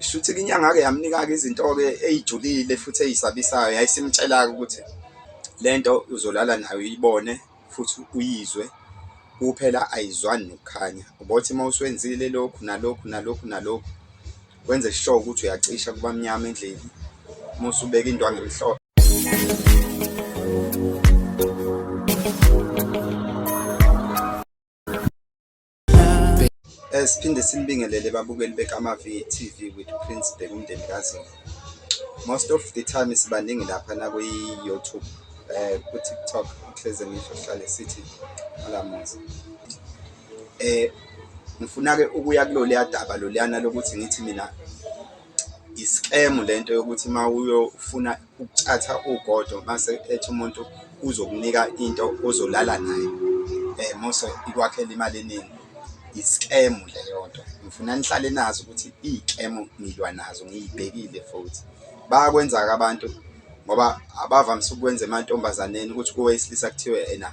Shuthi-ke inyanga-ke yamnika-ke izinto-ke ey'julile futhi ey'sabisayo, yayisimtshela-ke ukuthi le nto uzolala nayo uyibone futhi uyizwe, kuphela ayizwani nokukhanya. Ubothi uma usuwenzile lokhu nalokhu nalokhu nalokhu, wenze sure ukuthi uyacisha kuba mnyama endlini, uma usubeka indwangu emhlophe. Siphinde sinibingelele babukeli beKamavi TV with Prince Bhekumndeni kaZulu. Most of the time sibaningi lapha nakwi-YouTube, ku-TikTok, hleze ngisho sihlale sithi alamuzi. Ngifuna-ke ukuya kuloluya daba loluyana lokuthi ngithi mina i-scam lento yokuthi uma uyofuna ukutshatha ugodo mase ethi umuntu uzokunika into ozolala nayo mose ikwakhela imali eningi, i-scam leyo nto. Ngifuna nihlale nazi ukuthi iy'kemu ngilwa nazo ngiy'bhekile futhi. Bayakwenza-ke abantu ngoba abavamise ukwenza emantombazaneni ukuthi kowesilisa kuthiwe ena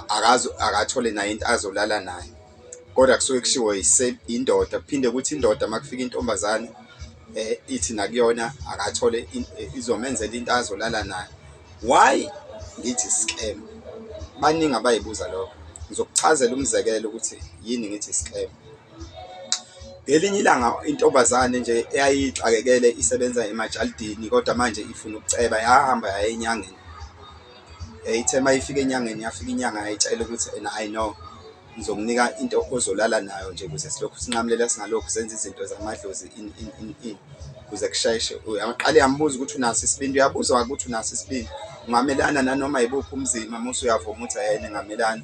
akaze akathole naye into azolala nayo, kodwa kusuke kushiwo indoda. Kuphinde kuthi indoda uma kufika intombazane ithi nakuyona akathole izomenzela into azolala nayo. Why ngithi scam? Baningi abayibuza lokho. Ngizokuchazela umzekelo ukuthi yini ngithi scam. Ngelinye ilanga intombazane nje eyayixakekele isebenza emajalidini kodwa manje ifuna ukuceba yahamba yaya enyangeni. Ithe uma ifika enyangeni yafika inyanga yayitshela ukuthi ena I know ngizokunika into ozolala nayo nje ukuze silokhu sinqamulela singalokhu senza izinto zamadlozi ini ini ini ini ukuze kusheshe. Uyaqale yambuza ukuthi unaso isibindi, uyabuzwa ukuthi unaso isibindi, ungamelana nanoma yibuphi umzima uma usuyavuma ukuthi hhayi ngingamelana.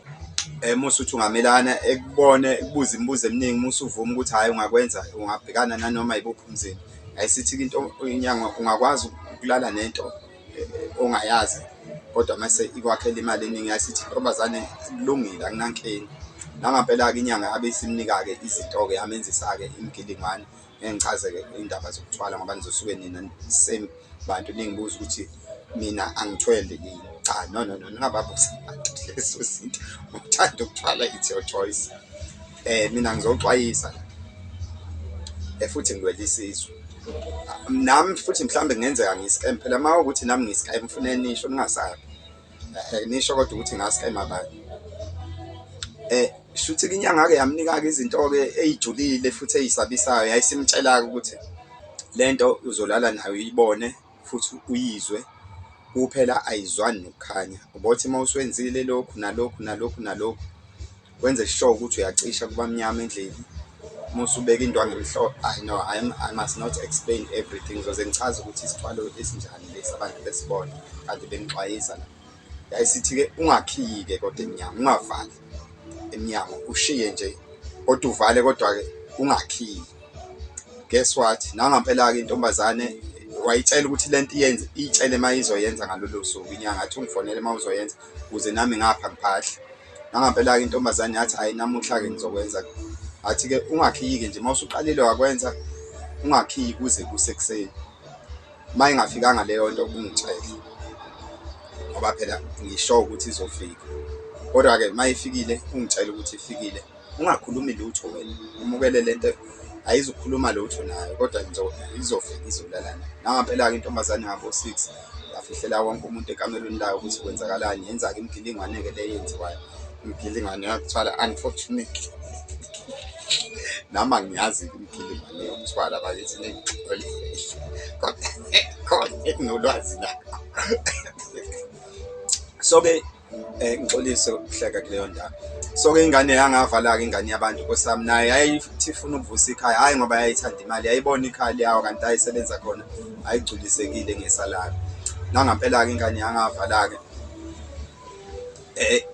Uma usuthi ungamelana ekubone ekubuze imibuzo eminingi uma usuvuma ukuthi hhayi ungakwenza ungabhekana nanoma yibuphi umzimba. Ayisithi-ke into inyanga ungakwazi ukulala nento ongayazi kodwa mase ikwakhela imali eningi yasithi intombazane kulungile akunankinga. Nangampela-ke inyanga yabe isimnika-ke izinto-ke yamenzisa-ke imigilingwane. Ngeke ngichaze-ke iy'ndaba zokuthwala ngoba nizosuke nina same bantu ningibuza ukuthi mina angithwele yini. Cha, no no no, ningababuzi abantu lezo zinto. Uthanda ukuthwala it's your choice. Mina ngizoxwayisa la futhi ngilwela isizwe. Nami futhi mhlawumbe kungenzeka ngi-scam phela uma kuwukuthi nami ngi-scam kufuneka nisho ningasabi, nisho kodwa ukuthi nga-scam-a bani. Shuthi-ke inyanga-ke yamnika-ke izinto-ke ey'julile futhi ey'sabisayo yayisimtshela-ke ukuthi le nto uzolala nayo uyibone futhi uyizwe, kuphela ayizwani nokukhanya. Ubothi uma usuwenzile lokhu nalokhu nalokhu nalokhu, wenze sure ukuthi uyacisha kuba mnyama endlini, uma usubeka indwangu emhlophe. I know I must not explain everything, ngizoze ngichaze ukuthi isithwalo esinjani lesi abantu besibona kanti bengixwayisa la. Yayisithi-ke ungakhiyi-ke kodwa emnyango, ungavali emnyango, ushiye nje kodwa uvale kodwa-ke ungakhiyi. Guess what? Nangampela-ke intombazane wayitshela ukuthi le nto iyenze, iyitshele uma izoyenza ngalolo suku inyanga athi ungifonele uma uzoyenza ukuze nami ngapha ngiphahle. Nangampela-ke intombazane yathi hhayi namuhla-ke ngizokwenza. Athi-ke ungakhiyi-ke nje uma usuqalile wakwenza ungakhiyi kuze kuse ekuseni. Uma ingafikanga leyo nto ungitshele ngoba phela ngisho ukuthi izofika. Kodwa-ke uma ifikile ungitshele ukuthi ifikile. Ungakhulumi lutho wena, umukele le nto ayizukukhuluma lutho nayo kodwa izofika izolala nayo. Nangampela-ke intombazane ngabo-six yafihlela wonke umuntu ekamelweni layo ukuthi kwenzakalani, yenza-ke imigilingwane-ke le eyenziwayo, imigilingwane yokuthwala unfortunately. Nami angiyazi-ke imigilingwane yokuthwala bakithi ningixolele kodwa khona enginolwazi nakho. So-ke ngixolise ukuhleka kuleyo ndaba. So-ke ingane yangavala-ke ingane yabantu nkosi yami, nayo yayithi ifuna ukuvusa ikhaya, hhayi ngoba yayithanda imali, yayibona ikhaya liyawa kanti la isebenza khona ayigculisekile ngesalari. Nangampela-ke ingane yangavala-ke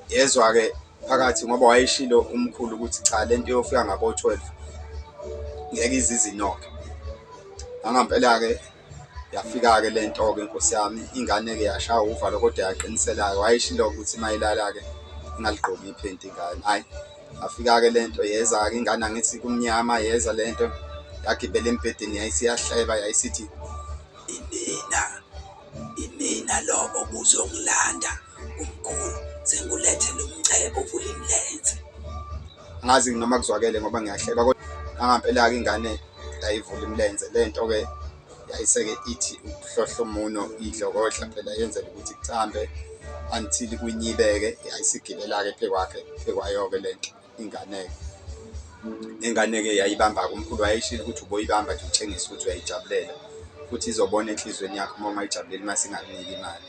yezwa-ke phakathi ngoba wayeshilo umkhulu ukuthi cha lento iyofika ngabo-twelve ngeke ize ize inokhe. Nangampela-ke Yafika-ke le nto-ke nkosi yami, ingane-ke yashaywa uvalo kodwa yaqinisela-ke. Wayeshilo ukuthi uma ilala-ke ingaligqoki iphenti ingane. Hhayi, yafika-ke le nto yeza-ke ingane angithi kumnyama yeza le nto yagibela embhedeni yayisiyahleba yayisithi, imina, imina lo obuzongilanda umkhulu sengulethele umcebo uvule imilenze. Angazi noma kuzwakele ngoba ngiyahleba kodwa nangampela-ke ingane. Yayivula imilenze le nto-ke yayiseke ithi ukuhlohla umuno idlokodla phela yenzela ukuthi kuthambe until kunyibeke, yayisigibela-ke phekwakhe phekwayo-ke lento ingane-ke. Ingane-ke yayibamba-ke umkhulu wayeshilo ukuthi uboyibamba nje utshengise ukuthi uyayijabulela futhi izobona enhlizweni yakho uma ungayijabuleli mase ingakuniki imali.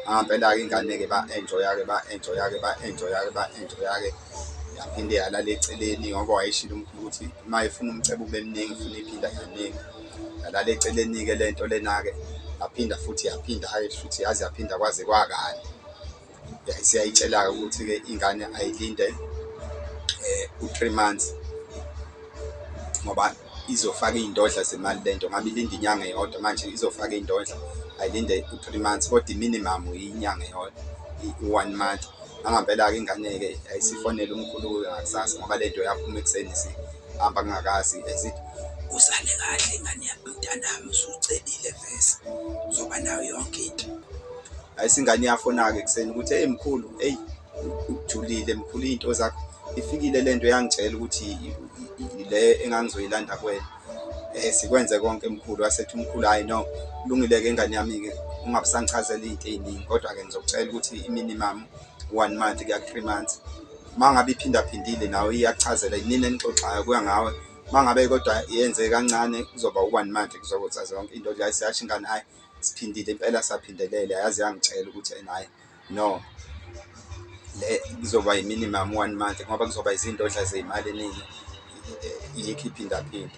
Nangempela-ke ingane-ke ba-enjoy-a-ke ba-enjoy-a-ke ba-enjoy-a-ke ba-enjoy-a-ke yaphinde yalala eceleni ngoba wayeshilo umkhulu ukuthi uma efuna umcebo ube mningi ufuna iphinda kaningi. Yalala eceleni-ke le nto lena-ke yaphinda futhi yaphinda-ke futhi yaze yaphinda kwaze kwakane. Siyayitshela-ke ukuthi-ke ingane ayilinde u-3 months ngoba izofaka iy'ndodla zemali lento ngabe ilinde inyanga eyodwa manje izofaka iy'ndodla ayilinde u-3 months kodwa i-minimum inyanga eyodwa u-one month. Nangampela-ke ingane-ke yayisifonela umkhulu-ke ngakusasa ngoba lento yaphuma ekuseni isihamba kungakasi yayisithi, usale kahle ngane yami mntanami usucebile vese uzoba nayo yonke into. Ayise ingane iyafona-ke ekuseni ukuthi eyi mkhulu, eyi ujulile mkhulu iy'nto zakho, ifikile le nto yangitshela ukuthi le engangizoyilanda kuwena sikwenze konke mkhulu. Wasethi umkhulu, hhayi no kulungile-ke ingane yami-ke ungabe usangichazela iy'nto ey'ningi kodwa-ke ngizokutshela ukuthi i-minimum one month kuya ku-3 months. Uma ngabe iphindaphindile nawe iyakuchazela yinini enixoxayo kuya ngawe. Uma ngabe kodwa yenze kancane kuzoba u-one month kuzokwenza zonke into nje siyasho ingane hhayi siphindile impela saphindelela yaze yangitshela ukuthi ena hhayi no le kuzoba i-minimum one month ngoba kuzoba izindodla zeyimali eningi yikho iphindaphinda.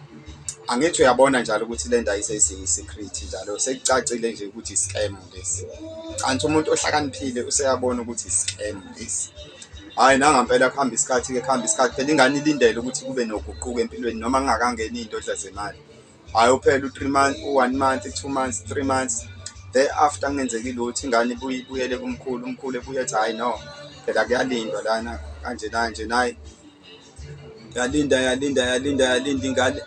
Angithi uyabona njalo ukuthi le ndawo isesiyi-secret njalo sekucacile nje ukuthi i-scam lesi. Kanti umuntu ohlakaniphile useyabona ukuthi i-scam lesi. Hhayi nangampela kuhamba isikhathi-ke kuhamba isikhathi phela ingane ilindele ukuthi kube noguquko empilweni noma kungakangeni iy'ndodla zemali. Hhayi uphela u-3 month, u-one month, two months, 3 months thereafter kungenzeki lutho ingane ibuye ibuyele kumkhulu, umkhulu ebuye ethi hhayi no phela kuyalindwa lana kanje nanje nayi. Yalinda yalinda yalinda yalinda ingane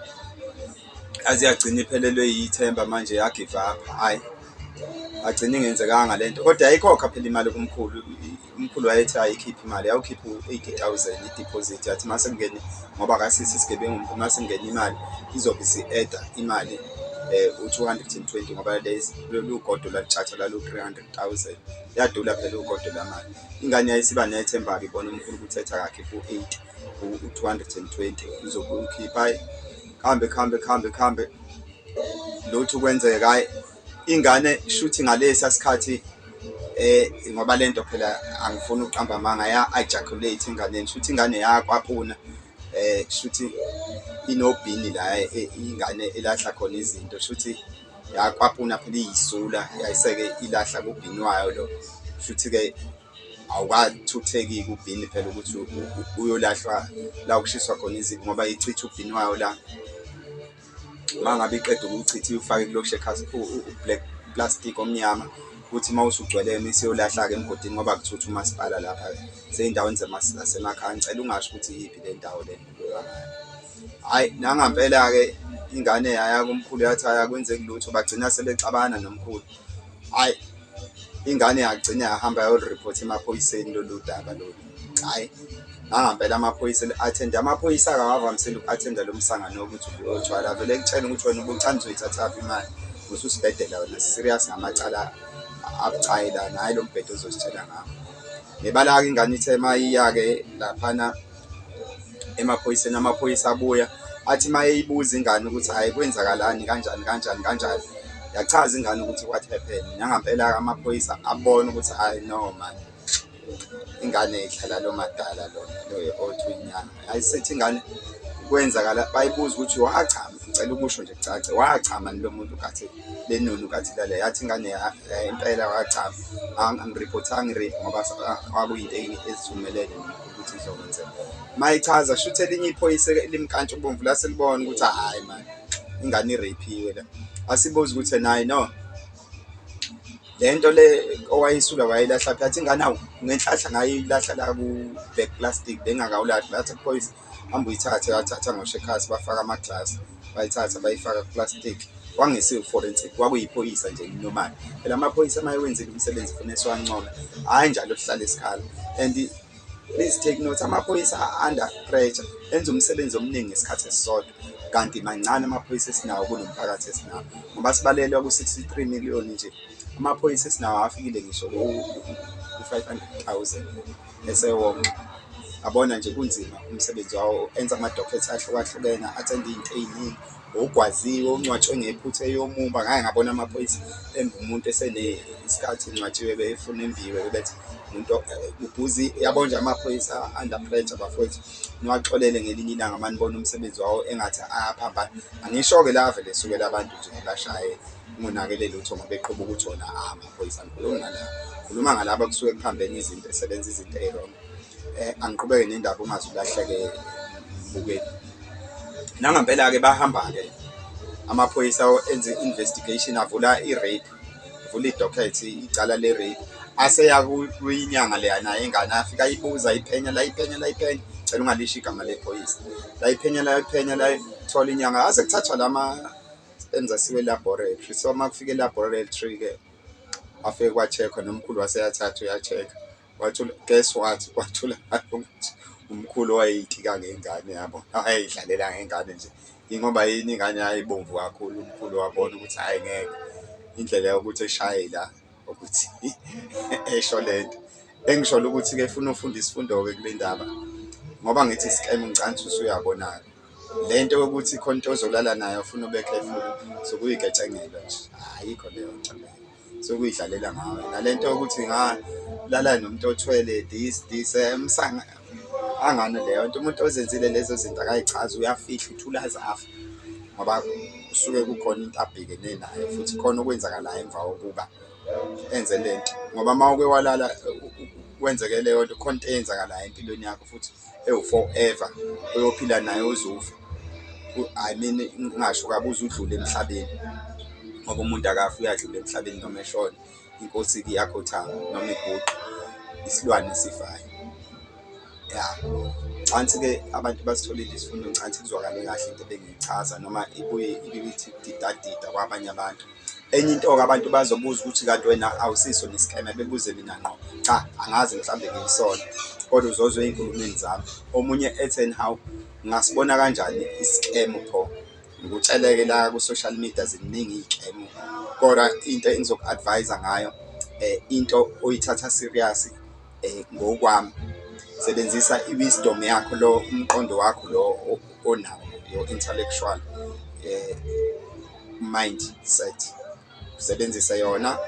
yaze yagcina iphelelwe yithemba manje ya-give up, hhayi agcina ingenzekanga le nto kodwa yayikhokha phela imali kumkhulu. Umkhulu wayethi ayikhiphe imali yawukhipha u-80,000 i-deposit yathi uma sekungene ngoba akasiso isigebengu umkhulu uma sekungena imali izobe isi-add-a imali u-220 ngoba lezi lolu godo lwalutshatha lwalu-300,000 yadula phela ugodo lamali. Ingane yayisiba nethemba-ke ibona umkhulu ukuthi ethi akakhiphe u-80 u-220 uzobe ukhipha hhayi kuhambe kuhambe kuhambe kuhambe lutho ukwenzeka hhayi ingane shuthi ngalesa sikhathi ngoba lento phela angifuni ukuqamba amanga ya-ejaculate enganeni shuthi ingane yakwapuna shuthi inobhini la ingane elahla khona izinto shuthi yakwapuna phela iyisula yayiseke ilahla kubhini wayo lo shuthi-ke awukathutheki kubhini phela ukuthi uyolahlwa la kushiswa khona izinto ngoba ichitha ubhini wayo la. Uma ngabe iqeda ukuwuchitha iwufake kulo u-black plastic omnyama ukuthi uma usugcwele isiyolahla-ke emgodini ngoba akuthutha umasipala lapha sey'ndaweni zasemakhaya. Ngicela ungasho ukuthi iyiphi le ndawo le engikhuluma ngayo. Hhayi nangampela-ke ingane yaya kumkhulu yathi hhayi akwenzeki lutho bagcina sebexabana nomkhulu. Hhayi ingane yagcina yahamba yayolirephotha emaphoyiseni lolu daba lolu. Hhayi nangampela amaphoyisa eli-athenda, amaphoyisa-ke awavamisile uku-athenda lo msangano wokuthi uyothwala avele ekutshele ukuthi wena ubucane uzoyithathaphi imali ususibhedela wena serious ngamacala abucayi lana, hhayi lo mbhedo ozositshela ngawo. Nebala-ke ingane ithe uma iya-ke laphana emaphoyiseni, amaphoyisa abuya athi uma eyibuza ingane ukuthi hhayi kwenzakalani kanjani kanjani kanjani, yachaza ingane ukuthi what happened. Nangampela-ke amaphoyisa abona ukuthi hhayi no man ingane idlala lo madala lona lo othi uyinyanga. Yayisethi ingane kwenzakala bayibuza ukuthi wachama, ngicela ukusho nje kucace, wachama lo muntu khathi lenunu kathi lale yathi ingane impela wachama angiriphothanga i-rape ngoba kwakuyinto ezivumelene ukuthi izokwenzeka. Uma ichaza shuthi elinye iphoyisa elimnkantshubomvu lase libona ukuthi hhayi mani ingane ireyiphiwe la. Asibuze ukuthi ena hhayi no le nto le owayisula wayilahla phi, yathi ingane awu ngenhlahla ngayilahla la ku-black plastic bengingakawulahli. Lathi iphoyisa hamba uyithathe, yathatha ngoshekhasi bafaka amaglasi bayithatha bayifaka ku-plastic. Kwakungesiyo i-forensic kwakuyiphoyisa nje normal. Phela amaphoyisa uma ewenzile umsebenzi funa siwancome, hhayi njalo kuhlale sikhala and please take note, amaphoyisa a-under pressure enza umsebenzi omningi ngesikhathi esisodwa. Kanti mancane amaphoyisa esinawo kunomphakathi esinawo ngoba sibalelwa ku-63 million nje, amaphoyisa esinawo awafikile ngisho ku-500,000 esewonke. Yabona nje kunzima umsebenzi wawo enza amadokhethi ahlukahlukene, a-attend-e iy'nto ey'ningi, ogwaziwe, ongcwatshwe ngephutha eyomumba. Ngake ngabona amaphoyisa emba umuntu esenesikhathi engcwatshiwe befuna imbiwe bethi umuntu ubhuzi, yabo nje amaphoyisa under pressure bafowethu, niwaxolele ngelinye ilanga uma nibona umsebenzi wawo engathi ayaphambana. Angisho-ke la avele esukele abantu nje ebashaye kungonakele lutho ngoba eqhuba ukuthi wona amaphoyisa. Angikhulumi ngalabo, ngikhuluma ngalaba kusuke kuphambene izinto esebenza izinto ey'rong. Angiqhubeke nendaba ungaze ulahleke mbukeli. Nangempela-ke bahamba-ke amaphoyisa enze i-investigation avula i-rape, avula idokhethi icala le-rape. Aseya kwinyanga leya nayo ingane afike ayibuza ayiphenya layiphenya layiphenya, cela ungalisho igama lephoyisa. Layiphenya layiphenya layithola inyanga ase kuthathwa lama-sperms asiwe e-laboratory. So uma kufika e-laboratory-ke kwafike kwa-check-wa nomkhulu waseyathatha uya-check-a. Kwathola, guess what, kwatholakala ukuthi umkhulu owayey'tika ngengane yabo, wayey'dlalela ngengane nje. Yingoba yini ingane yayibomvu kakhulu, umkhulu wabona ukuthi hhayi ngeke, indlela yokuthi eshaye la ukuthi esho lento. Engisholo ukuthi-ke funa ufunda isifundo-ke kule ndaba ngoba ngithi isikemu ngicabanga ukuthi usuyabona-ke. Le nto yokuthi khona into ozolala nayo ufuna ube careful, sokuyigetshengelwa nje, ayikho leyo nto leyo. Sokuyidlalela ngawe nale nto yokuthi ngalala nomuntu othwele this this umsanga angani leyo nto umuntu ozenzile lezo zinto akayichazi uyafihla uthula aze afe ngoba kusuke kukhona into abhekene nayo futhi khona okwenzakalayo emva kokuba enze le nto ngoba uma uke walala kwenzeke leyo nto khona into eyenzakalayo empilweni yakho futhi ewu-forever oyophila nayo uze ufe. I mean ngingasho kabi uze udlule emhlabeni ngoba umuntu akafi uyadlula emhlabeni noma eshona, inkosi-ke iyakhothama noma iguqa, isilwane esifayo. Ya, cansi-ke abantu basitholile isifundo ngicabanga ukuthi kuzwakale kahle into ebengiyichaza noma ibuye ibithi ukudidadida kwabanye abantu. Enye into-ke abantu bazobuza ukuthi kanti wena awusiso nesikeme bebuze mina ngqo. Cha, angazi mhlawumbe ngiyisona kodwa uzozwa ey'nkulumeni zami. Omunye ethi ena hawu ngingasibona kanjani isikemu pho? Ngikutsheleke la ku-social media ziningi iy'kemu kodwa into engizoku-advise-a ngayo into oyithatha serious ngokwami, sebenzisa i-wisdom yakho lo umqondo wakho lo onawo, your intellectual mindset, usebenzise yona.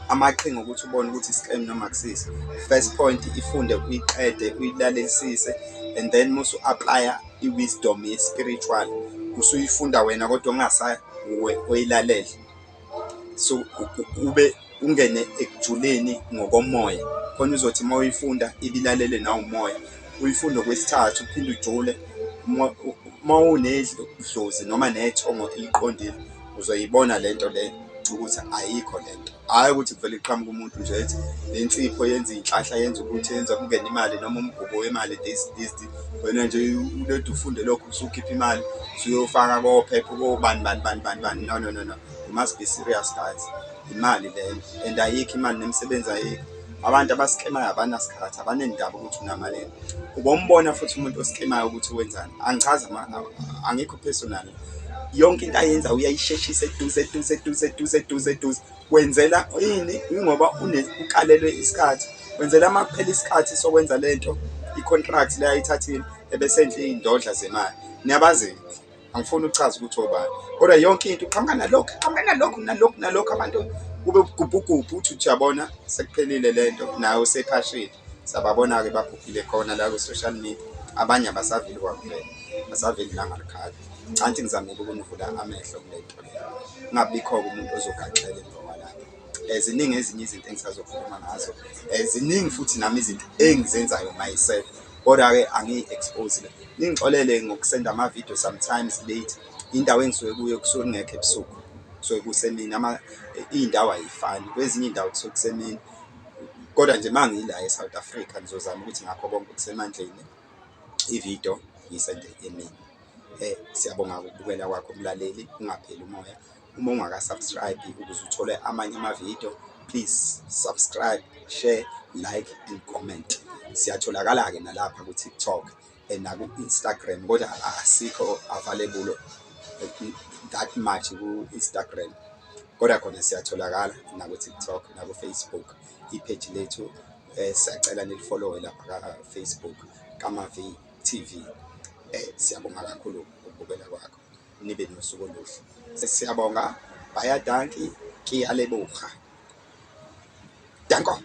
Amaqhinga okuthi ubone ukuthi i-scam noma akusiso, first point ifunde uyiqede uyilalelisise and then uma usu-aplaya i-wisdom ye-spiritual usuyifunda wena kodwa ungasawuwe oyilalele. So ube ungene ekujuleni ngokomoya khona uzothi uma uyifunda ibilalele nawumoya, uyifunde okwesithathu uphinde ujule. Uma unedlozi noma nethongo eliqondile uzoyibona le nto le ukuthi ayikho le nto. Hhayi ukuthi kuvele kuqhamuke umuntu nje ethi le nsipho yenza iy'nhlahla yenza ukuthi yenza kungene imali noma umgubo wemali this this this. Wena nje ulokhu ufunde lokhu usukhipha imali usuyofaka kophepha kobani bani bani bani bani. No no no no, you must be serious guys. Imali leyo and ayikho imali nemisebenzi ayikho. Abantu abaskemayo abanasikhathi, abanendaba ukuthi unamalini. Ubombona futhi umuntu oskemayo ukuthi wenzani. Angichazi angikho personal. Yonke into ayenza uyayisheshisa eduze eduze eduze eduze eduze eduze. Wenzela ini? Ingoba ukalelwe isikhathi. Wenzela uma kuphela isikhathi sokwenza lento i-contract le ayithathile ebese edla iy'ndodla zemali. Niyabazi-ke. Angifuni ukuchaza ukuthi obani kodwa yonke into uqhamuka nalokhu uqhamuka nalokhu nalokhu nalokhu abantu kube ugubhugubhu uthi uthi uyabona sekuphelile le nto nawe usephashile. Sababona-ke babhubhile khona la ku-social media abanye abasaveli kwakuvela abasaveli nangalikhali. Canti ngizamile ukunivula amehlo kule nto le kungabikho-ke umuntu ozogaxela emva kwalapho. Ziningi ezinye izinto engisazokhuluma ngazo, ziningi futhi nami izinto engizenzayo myself kodwa-ke angiyi-expose le. Ningixolele ngokusenda ama-video sometimes late, indawo engisuke kuyo kusuke kungekho ebusuku, kusuke kusemini iy'ndawo ay'fani, kwezinye iy'ndawo kusuke kusemini. Kodwa nje uma ngila e-South Africa ngizozama ukuthi ngakho konke okusemandleni ividiyo ngiyisende emini. Siyabonga ukubukela kwakho mlaleli, ungapheli umoya. Uma ungaka-subscribe ukuze uthole amanye amavidiyo, please subscribe, share, like and comment. Siyatholakala-ke nalapha ku-TikTok. Naku-Instagram kodwa asikho available that much ku-Instagram, kodwa khona siyatholakala naku-TikTok naku-Facebook. Ipheji lethu siyacela nilifolowe lapha ka-Facebook kaMavi TV. Siyabonga kakhulu ukubukela kwakho, nibe nosuku oluhle. Siyabonga, baie dankie, ke a leboga. Danko.